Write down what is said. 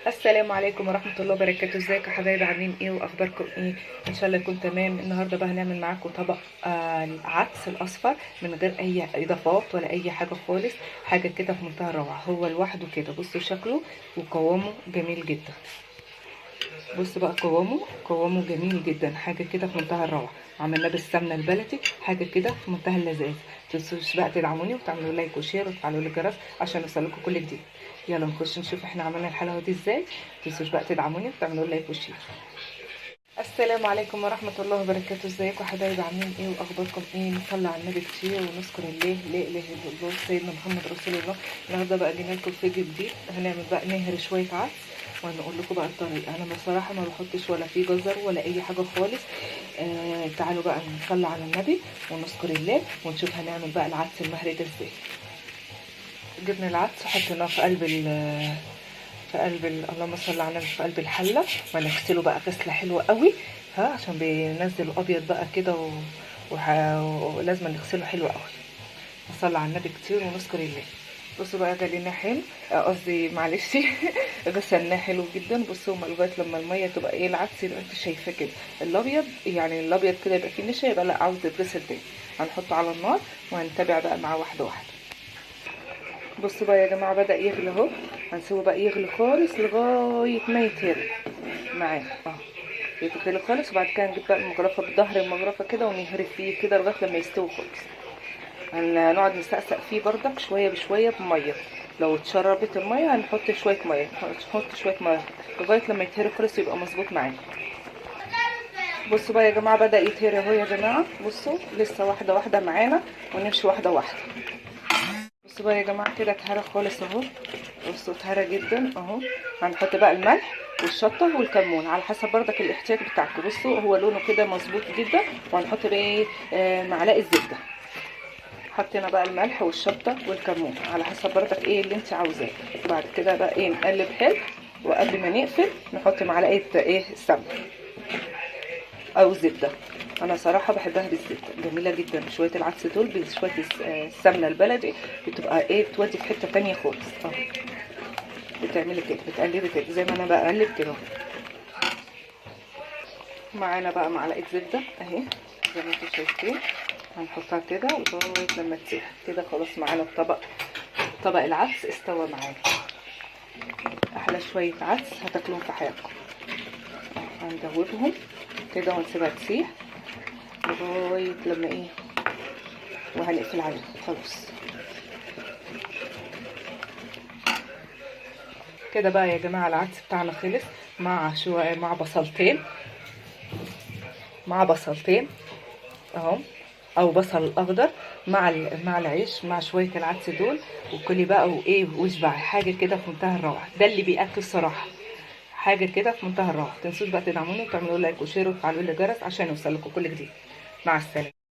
السلام عليكم ورحمة الله وبركاته. ازيكم يا حبايبي؟ عاملين ايه واخباركم ايه؟ ان شاء الله يكون تمام. النهارده بقى هنعمل معاكم طبق العدس الاصفر من غير اي اضافات ولا اي حاجة خالص، حاجة كده في منتهى الروعة. هو لوحده كده، بصوا شكله وقوامه جميل جدا. بصوا بقى قوامه جميل جدا، حاجة كده في منتهى الروعة. عملناه بالسمنه البلدي، حاجة كده في منتهى اللذاذ. متنسوش بقى تدعموني وتعملوا like و share وتفعلوا الجرس عشان يوصلكم كل جديد. يلا نخش نشوف احنا عملنا الحلاوة دي ازاي. متنسوش بقى تدعموني وتعملوا like و share. السلام عليكم ورحمة الله وبركاته. ازيكم يا حبايبي؟ عاملين ايه واخباركم ايه؟ نصلي على النبي كتير ونذكر الله، لا اله الا الله، سيدنا محمد رسول الله. النهارده بقى جينا لكم فيديو جديد، هنعمل بقى نهر شوية عدس وهنقول لكم بقى الطريقة. انا بصراحة ما بحطش ولا فيه جزر ولا اي حاجة خالص. تعالوا بقى نصلي على النبي ونذكر الله ونشوف هنعمل بقى العدس المهري ده ازاي. جبنا العدس وحطيناه في قلب اللهم صل على النبي، في قلب الحلة، وهنغسله بقى غسله حلوة قوي، ها، عشان بينزل ابيض بقى كده ولازم نغسله حلو قوي. نصلي على النبي كتير ونذكر الله. بصوا بقى غليناه حلو، قصدي معلش غسلناه حلو جدا. بصوا لغاية لما المية تبقى ايه، العدس يبقى انت شايفاه كده الابيض، يعني الابيض كده يبقى فيه نشا، يبقى لا عاوز يتغسل تاني. هنحطه على النار وهنتابع بقى معاه واحدة واحدة. بصوا بقى يا جماعة بدا يغلي اهو، هنسيبه بقى يغلي خالص لغاية ما يتهري معانا، يتغلي خالص. وبعد كده نجيب بقى المغرفه بظهر المغرفه كده ونهري فيه كده لغاية لما يستوي خالص. هنقعد نسقسق فيه بردك شوية بشوية بميه، لو اتشربت المية هنحط شوية مية، نحط شوية مية لغاية لما يتهري خالص ويبقى مظبوط معانا. بصوا بقى يا جماعة بدا يتهري اهو يا جماعة. بصوا لسه واحدة واحدة معانا ونمشي واحدة واحدة. بصوا بقى يا جماعة كده اتهرى خالص اهو، بصوا اتهرى جدا اهو. هنحط بقى الملح والشطه والكمون على حسب بردك الاحتياج بتاعكم. بصوا هو لونه كده مظبوط جدا. وهنحط بقى ايه، معلقه زبدة. حطينا بقى الملح والشطه والكمون على حسب بردك ايه اللي انت عاوزاه. وبعد كده بقى ايه نقلب حلو، وقبل ما نقفل نحط معلقه ايه سمنه او زبدة. انا صراحة بحبها بالزبده، جميلة جدا. شوية العدس دول بشوية السمنة البلدي بتبقى ايه، بتودي في حتة تانية خالص. بتعملي كده، بتقلبي كده زي ما انا بقلب كده. معانا بقى معلقه زبدة اهي زي ما انتم شايفين، هنحطها كده لغاية لما تسيح كده. خلاص معانا الطبق، طبق العدس استوى معانا. احلى شوية عدس هتاكلوهم في حياتكم. هندوبهم كده ونسيبها تسيح لغاية لما ايه، وهنقفل عليها خلاص كده بقى يا جماعة. العدس بتاعنا خلص مع شوية، مع بصلتين، اهو، او بصل اخضر مع العيش مع شوية العدس دول، وكلي بقى وايه واشبعي. حاجة كده في منتهى الروعة، ده اللي بياكل صراحة، حاجة كده في منتهى الروعة. متنسوش بقى تدعموني وتعملوا like و share وتفعلوا الجرس عشان يوصلكم كل جديد. مع السلامة.